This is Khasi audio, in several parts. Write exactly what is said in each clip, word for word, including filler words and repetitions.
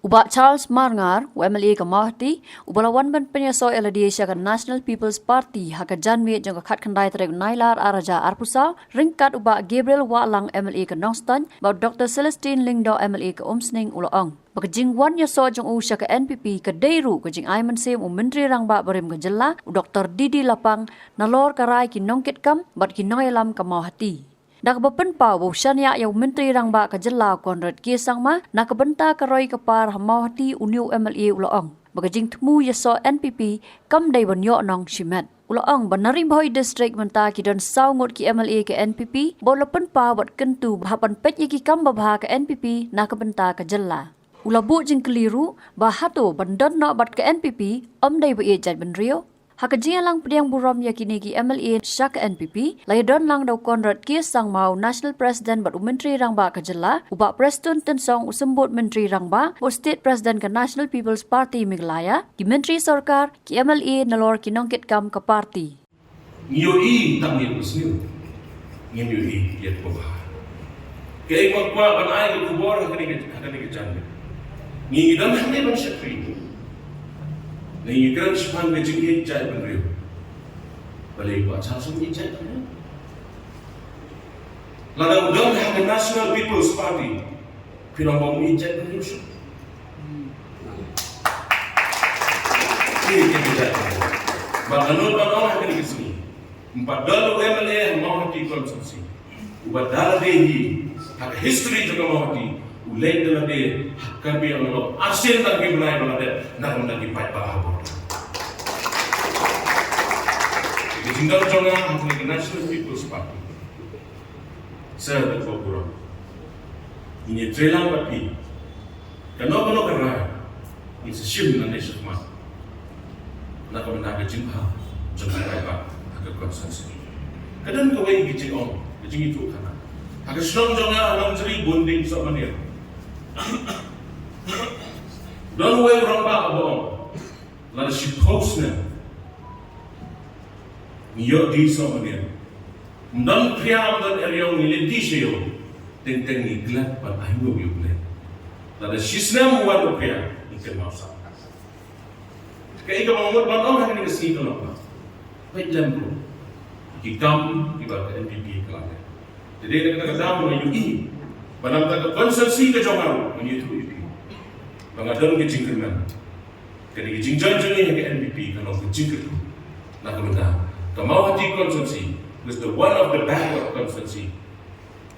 Bah Charles Marngar, u M L A ka Mawhati, uba la wan ban pynïasoh ïa lade sha ka National People's Party ha ka janmiet jong ka khatkhyndai tarik u Nailar arhajar arphew saw, ryngkat u Bah Gabriel Wahlang, M L A ka Nongstoiñ, bad u Doctor Celestine Lyngdoh, M L A ka Umsning, u la ong ba ka jingwan ïasoh jong u sha ka N P P ka dei ruh ka jingai mynsiem u Myntri Rangbah barim ka jylla, u Doctor D D Lapang, nalor ka rai ki nongkitkam bad ki nongïalam ka Mawhati. Da kaba pynpaw ba u shaniah ïa u Myntri Rangbah ka jylla u Conrad K Sangma na ka bynta ka roi ka par ha Mawhati, une u M L A u la ong ba ka jingthmu ïasoh N P P kam dei ban ïoh nong shimet. U la ong ba na Ri Bhoi District mynta ki don saw ngut ki M L A ka N P P, ba u la pynpaw bad kyntu ba hap ban peit ïa ki kam babha ka N P P na ka bynta ka jylla. U la buh jingkylli ruh ba hato ban don noh bad ka N P P ym dei ba ïeit jaitbynriew. Ha ka jingïalang pdiang burom ïa kine ki M L A sha ka N P P, la ïadon lang da u Conrad K Sangma, u National President bad u Myntri Rangbah ka jylla, u Bah Prestone Tynsong, u Symbud Myntri Rangbah, u State President ka National People's Party Meghalaya, ki Myntri Sorkar, ki M L A nalor ki nongkitkam ka party. Ngi ïohi tang ïa ka sniew. Ngim ïohi ïa ka babha. Kaei kaba kwah ban ai ka khubor ha kane ka, ha kane ka janmiet. Ngi, ngi don hangne ban shakri. Ngi, ngi kren shaphang ka jingïeit jaitbynriew. Balei kwah shisha ïeit jaitbynriew? Lada u don ha ka National People's Party, phi long bym ïeit jaitbynriew shuh. Ïeit jaitbynriew. Bad nga nud ban ong ha kane ka sngi, ym pat don u M L A ha Mawhati constituency uba da lade hi ha ka history jong ka Mawhati u leit da lade ha Karbi Anglong arsien tang ki bnai ba la dep na ka bynta ki paidbah ha border. Ka jingdon jong nga ha kane ka National People's Party, sir, da kaba burom, ngin ïatreilang bad phi. Kano kano ka rai ngin sa shim nangne shakhmat na ka bynta ka jingbha jong ki paidbah ha ka constituency. Ka don kawei ka jingong, ka jingïathuh khana. Ha ka shnong jong nga ha Nongjri, Bunding, Sohmynniar, don uwei u rangbah uba ong, lada shiphew snem ngi ïoh die Sohmynniar, ym don phria, ym don eriong, ngi leit die sha ïew, teng teng ngi klet ban ainguh ïa U Blei. Lada shisnem u wan u phria, ngi kynmaw sah. Kaei kaba nga mut ban ong ha kane ka sngi ka long ba peit lem ruh ki kam kiba ka N P P ka la leh. Te dei na kata ka daw ba nga ïohi ba na ka bynta ka constituency ka jong nga ruh, nga ïathuh ïa phi ba nga don ka jingkyrmen. Kane ka jingjoin jong ngi ha ka N P P ka long ka jingkyrkhu na ka bynta ka Mawhati constituency, which is the one of the backward constituency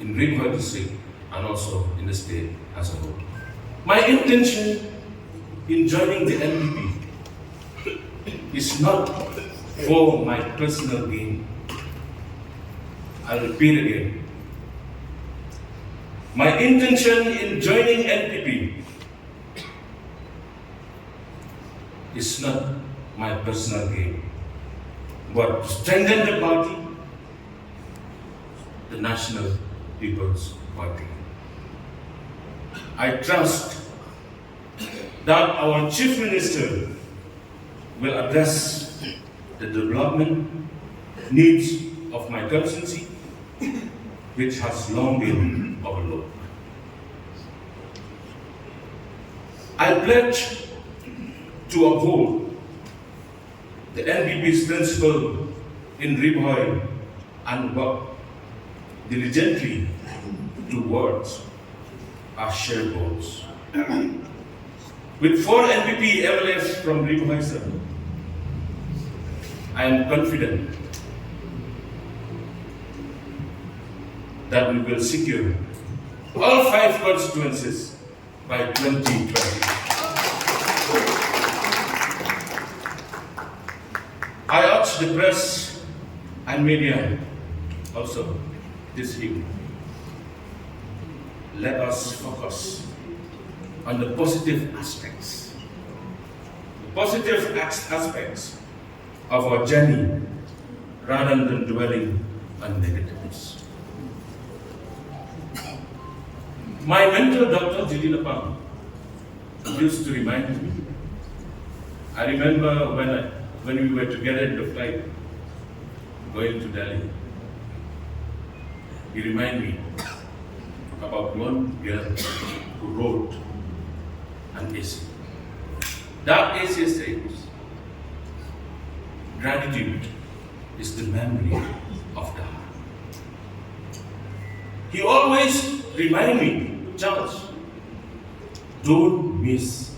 in Ri Bhoi district and also in the state as a whole. My intention in joining the N P P is not for my personal gain. I repeat again, my intention in joining N P P is not my personal gain, but to strengthen the party, the National People's Party. I trust that our Chief Minister will address the development needs of my constituency, which has long been overlooked. I pledge to uphold the N P P's principle in Ri Bhoi and work diligently towards our shared goals. With four N P P M L As from Ri Bhoi Sub, I am confident that we will secure all five constituencies by twenty twenty. I urge the press and media also this evening, let us focus on the positive aspects. The positive as- aspects of our journey rather than dwelling on negatives. My mentor, Doctor G D Lapang, used to remind me. I remember when, I, when we were together in the flight going to Delhi, he reminded me about one girl who wrote And Essey. Doug Essey says, "Gratitude is the memory of the heart." He always remind me, "Charles, don't miss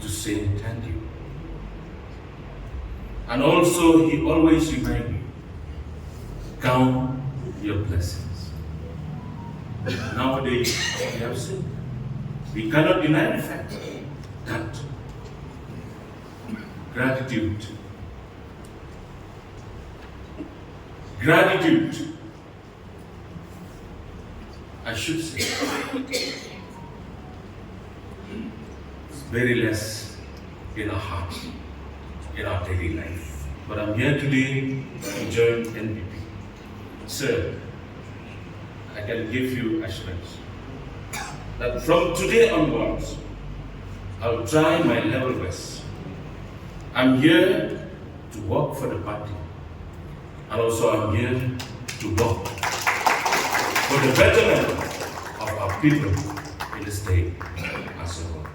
to say thank you." And also, he always remind me, "Count your blessings." Nowadays, we have seen, we cannot deny the fact that gratitude, gratitude, I should say, it's very less in our heart, in our daily life. But I'm here today to join N P P. Sir, I can give you assurance that from today onwards, I'll try my level best. I'm here to work for the party. And also, I'm here to work for the betterment of our people in the state as a whole.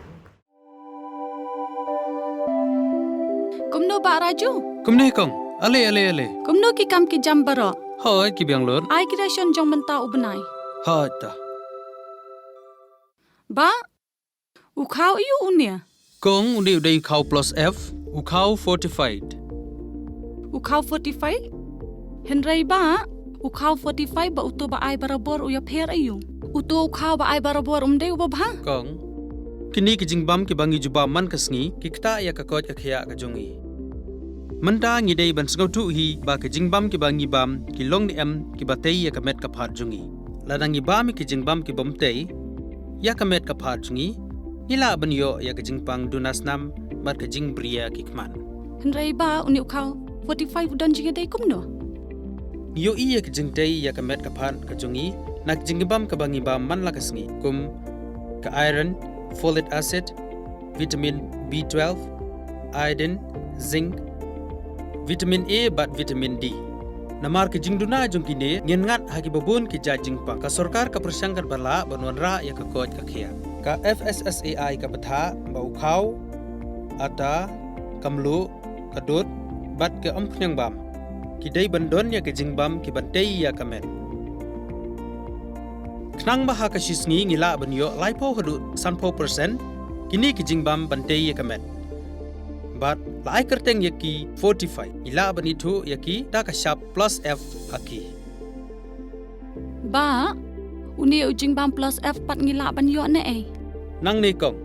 Kumno Bah Raju? Kumne kong. Ale, ale, ale. Kumno ki kam ki jam baroh? Hoi, ki biang lut. Ai ki ration jong mynta u bnai. Hoi ta. Bah, u khaw aiu une? Kong, une u dei u khaw plus F, u khaw fortified. U khaw fortified? Hynrei Bah, u khaw fortified ba uto ba ai barabor u ïapher aiu? Uto u khaw ba ai barabor um dei uba bha? Kong, kine ki jingbam kiba ngi ju bam man ka sngi, ki ktah ïa ka koit ka khiah ka jong ngi. Mynta ngi dei ban sngewthuh hi ba ki jingbam kiba ngi bam, ki long ne em kiba tei ïa ka met ka phad jong ngi. Lada ngi bam ïa ki jingbam kibym tei ïa ka met ka phad jong ngi, ngi lah ban ïoh ïa ka jingpang duna snam bad ka jingbriew ki khmat. Hynrei Bah, une u khaw fortified u don jingïadei kumno? Ngi ïohi ïa ka jingtei ïa ka met ka phad ka jong ngi na ka jingbam kaba ngi bam man la ka sngi, kum ka iron, folic acid, vitamin B twelve, iodine, zinc, vitamin A bad vitamin D. Namar ka jingduna jong kine, ngin ngat ha kiba bun ki jait jingpang. Ka sorkar ka pyrshang katba lah ban wanrah ïa ka koit ka khiah. Ka F S S A I ka bthah ba u khaw, ata, ka mluh, ka dud bad ka umphniang bam ki dei ban don ïa ka jingbam kiban tei ïa ka met. Khnang ba ha ka shi sngi ngi lah ban ïoh laiphew haduh sanphew percent kine ki jingbam ban tei ïa ka met. Bad la ai kyrteng ïa ki fortified, ngi lah ban ithuh ïa ki da ka shap plus F ha ki. Bah, une u jingbam plus F pat ngi lah ban ïoh ne ei? Nangne kong,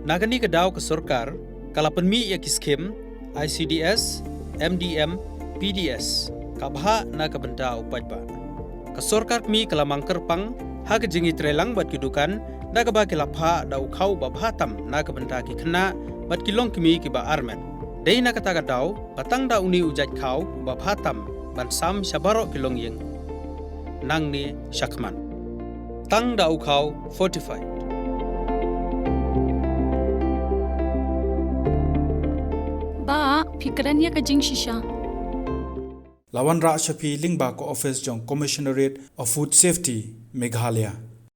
na kane ka daw ka sorkar ka la pynmih ïa ki skhim I C D S, M D M, P D S, ka bhah na ka bynta u paidbah. Ka sorkar kmie ka la mang kyrpang ha ka jingïatreilang bad ki dukan, da kaba ki la phah da u khaw ba bha tam na ka bynta ki khynnah bad ki longkmie kiba armet. Dei na kata ka daw ba tang da une u jait khaw ba bha tam ban sam sha baroh ki longïing nangne shakhmat. Tang da u khaw fortified. Bah, phi kren ïa ka jingshisha. La wanrah sha phi lyngba ka office jong Commissionerate of Food Safety, Meghalaya.